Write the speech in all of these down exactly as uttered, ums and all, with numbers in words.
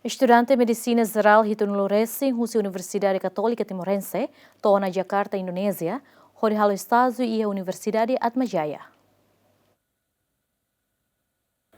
Estudante Medisina Jerál hitunulu resin husi Universidade Katólika Timorense to'o ona Jakarta, Indonézia, hodi halo estájiu iha Universidade Atmajaya.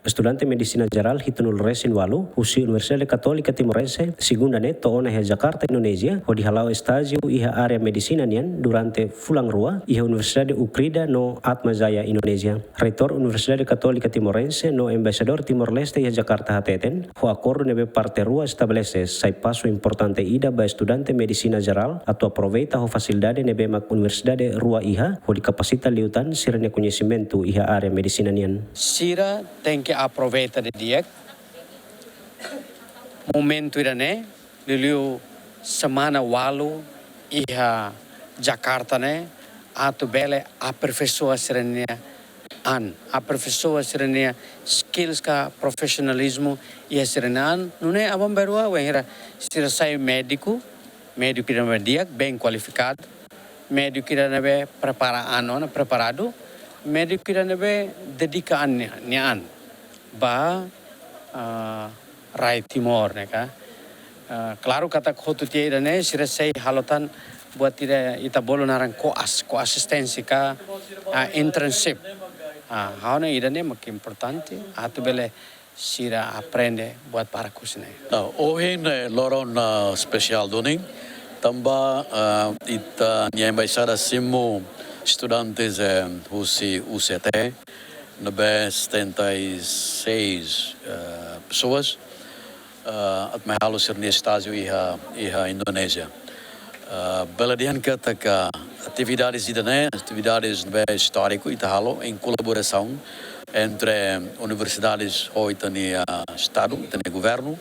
Estudante Medisina Jerál hitunulu resin ualu husi Universidade Katólika Timorense, segunda ne'e to'o ona iha Jakarta, Indonézia, hodi hala'o estájiu iha área medisina nian durante fulan rua iha Universidade UKRIDA no Atmajaya, Indonézia. Reitór Universidade Katólika Timorense no Embaixadór Timor-Leste iha Jakarta hateten, ho akordu ne'ebé parte rua estabelese, sai pasu importante ida ba estudante Medisina Jerál atu aproveita ho fasilidade ne'ebé mak universidade rua iha, hodi kapasita liután sira-nia koñesimentu iha área medisina nian. Sira tenke aproveita didi'ak momentu ida-ne'e, liuliu semana ualu iha Jakarta ne'e, atu bele aperfeisoa sira-nia an, aperfeisoa sira-nia skills ka profesionalizmu iha sira-nia an. Nune'e aban-bainrua wainhira sira sai médiku, médiku ida ne'ebé di'ak, bem kualifikadu, médiku ida ne'ebé prepara an ona, preparadu, médiku ida ne'ebé dedika an nia, nia an ba, ah, rai Timor ne'e ka. Ah, klaru katak hotu tiha ida-ne'e sira sei halo tan buat ida ita bolu naran koas, koasisténsia ka, ah, internship. Ah, ha'u hanoin ida-ne'e mak importante atu bele sira aprende buat barak husi ne'e. Ah, ohin ne'e loron, ah, espesiál duni, tanba, ah, ita-nia embaixada simu estudantes, eh, husi U C T, ne'ebé setenta e seis, eh, pessoas, eh, atu mai halo sira-nia estájiu iha, iha Indonézia. Eh, bele dehan katak atividades ida-ne'e, atividades ne'ebé istóriku ita halo em kolaborasaun entre universidades ho ita-nia estadu, ita-nia governu.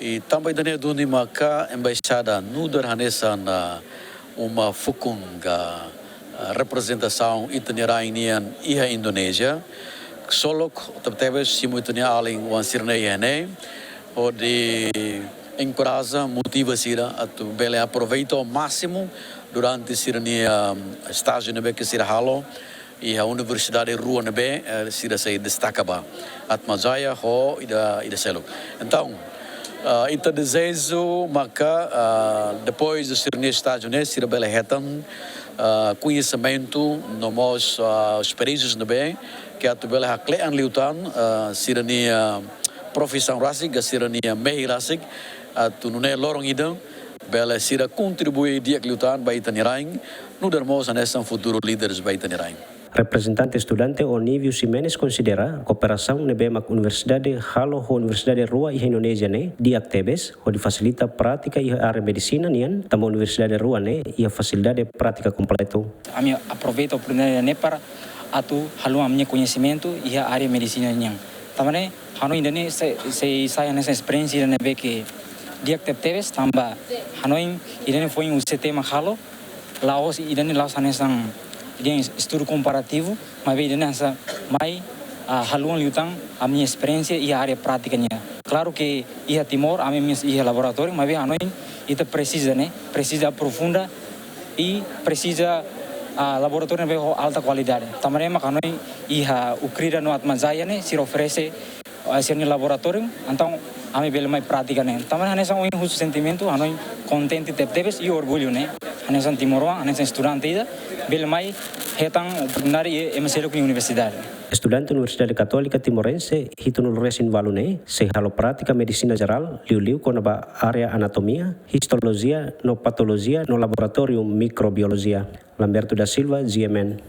I tanba ida-ne'e duni maka embaixada nu'udar hanesan, ah, uma fukun ka, ah, reprezentasaun ita-nia rain nian iha Indonézia. Ksolok tebetebes simu ita-nia alin-oan sira-ne'e iha ne'e, hodi enkoraja, motiva sira atu bele aproveita ao másimu durante sira-nia, ah, estájiu ne'ebé ke sira halo iha universidade rua ne'ebé, eh, sira sei destaka ba, Atmajaya ho ida, ida seluk. Entaun, ah, ita dezeja maka, ah, depois de sira-nia estájiu ne'e, sira bele hetan, ah, koñesimentu no mós, ah, esperiénsias ne'ebé ke atu bele hakle'an liután, ah, sira-nia profisaun rasik, ka sira-nia mehi rasik, atu nune'e loron ida bele sira kontribui di'ak liután ba ita-nia rain, nu'udar mós hanesan futuru líderes ba ita-nia rain. Reprezentante estudante Oníbio Ximenes konsidera kooperasaun ne'ebé mak universidade halo ho universidade rua iha Indonézia ne'e di'ak tebes, hodi fasilita prátika iha área medisina nian, tanba universidade rua ne'e iha fasilidade prátika kompletu. Ami aproveita oportunidade ne'e para atu haluha ami-nia koñesimentu iha área medisina nian. Tanba ne'e, hanoin ida-ne'e sei, sei sai hanesan esperiénsia ida ne'ebé ke di'ak tebetebes, tanba hanoin ida-ne'e foin U C T mak halo, la'ós ida-ne'e la'ós hanesan ida-ne'e estudu komparativu, maibé ida-ne'e hanesan mai, ah, haluha liután ami-nia esperiénsia iha área prátika nian. Klaru ke iha Timor, ami mós iha laboratóriu, maibé hanoin ita presiza ne'e, presiza aprofunda i presiza, ah, laboratóriu ne'ebé ho alta kualidade. Tanba ne'e mak hanoin iha UKRIDA no Atmajaya ne'e, sira oferese, ah, sira-nia laboratóriu, entaun ami bele mai prátika ne'e. Tanba ne'e hanesan ohin husu sentimentu, hanoin kontente tebetebes i orgullu ne'e. Hanesan timoroan, hanesan estudante ida, bele mai hetan oportunidade iha ema seluk nia universidade. Estudante Universidade Katólika Timorense hitunulu resin ualu ne'e sei halo prátika medisina jerál, liuliu kona-ba área anatomia, histolojia no patolojia no laboratóriu mikrobiolojia. Lamberto da Silva, G M N.